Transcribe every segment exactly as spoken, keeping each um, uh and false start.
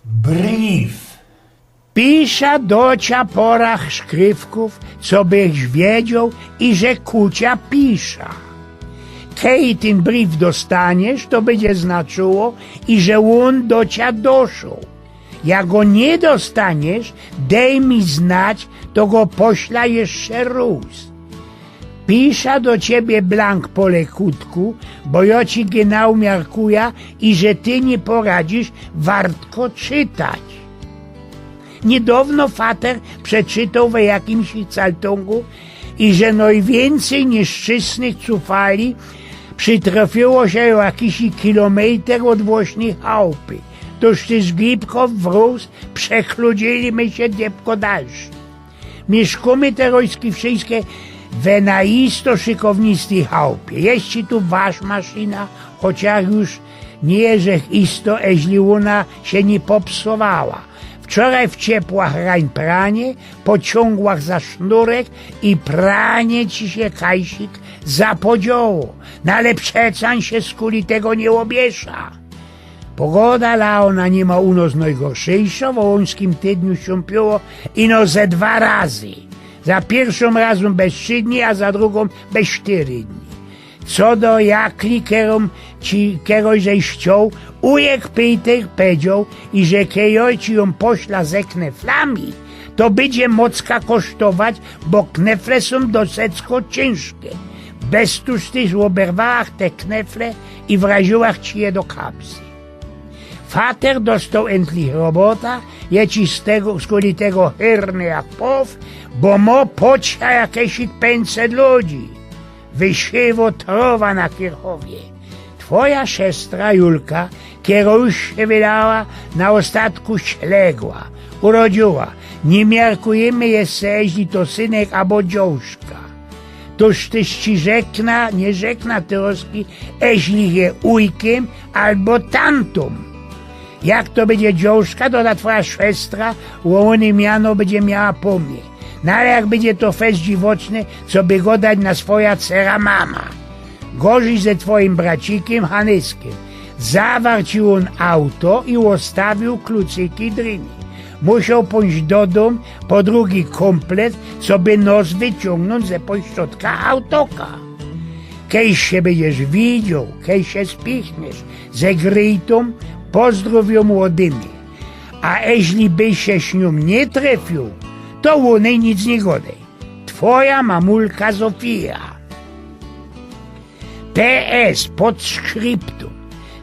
Brif. Pisza do cia pora szkriwkōw, co byś wiedzioł, iże ku cia pisza. Kej tyn brif dostaniesz, to bydzie znaczyło, iże ôn do cia doszoł. Jak go niy dostaniesz, dej mi znać, to go pośla jeszcze rōz. Pisza do ciebie blank po lekutku, bo jo ci genau miarkuja, iże ty niy poradzisz wartko czytać. Niydŏwno fater przeczytoł we jakimś cajtungu, iże nojwiyncyj niyszczyśnych cufali przitrefiyło sie jakiś kilōmejter ôd włŏsnyj chałpy. Tōż tyż gibko wrōz przechludzili my sie dziebko dalsze. Miyszkōmy terŏzki wszyjske we na isto szykownistyj chałpie. Jeździ tu waszmaszyna, chociŏż już niy żech isto, eźli ôna sie niy popsowała. Wczoraj w ciepłach rań pranie, pociōngłach za sznurek i pranie ci sie, kajsik, zapodzioło. No ale przecań sie skuli tego niy ôbiysza. Pogoda lało na niymal u nos nojgorszyjszo, w ôłōńskim tydniu siōnpiło ino ze dwa razy. Za piyrszōm razōm bez trzi dni, a za drugōm bez sztyry dni. Co do jakli, kerōm ci, keroś żeś ściōł, ujek Pyjtek pedzioł, iże kej jo ci jōm pośla ze kneflami, to bydzie mocka kosztować, bo knefle sōm dosecko ciynżke. Bez tōż tyż ôberwałach te knefle i wraziłach ci je do kapsy. Fater dostoł entlich robota, je ci z tego, skuli tego hyrny jak pow, bo mo pod sia jakeś pynce ludzi. Wysywo trŏwa na Kyrchowie. Twoja szestra Julka, kero już sie wydała, na ôstatku śległa, urodziyła. Niy miarkujymy jeszcze, eźli to synek abo dziołszka. Tōż tyż ci rzekna, niy rzekna terŏzki, eźli je ujkym abo tantōm. Jak to bydzie dziołszka, to ta twoja szwestra, ôny miano bydzie miała po mie. No ale jak bydzie to fest dziwoczne, co by godać na swoja cera mama. Gorzyj ze twojim bracikiym Hanyskym. Zawarł ci ôn auto i ôstawiōł klucyki drynie. Musioł pōńść do dōm po drugi kōmplet, co by nos wyciōngnōńć ze pośrodka autoka. Kej sie bydziesz widzioł, kej sie spichniesz ze Gryjtōm, pozdrōwiōm ôd my. A eźli byś sie z niōm niy trefiył, to ônej nic niy godej. Twoja mamulka Zofija. P S, podscriptum.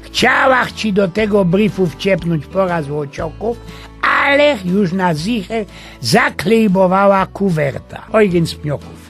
Chciałach ci do tego brifu wciepnōńć pora złociokōw, ale już na zicher zaklejbowała kuwerta. Eugen z Pniokōw.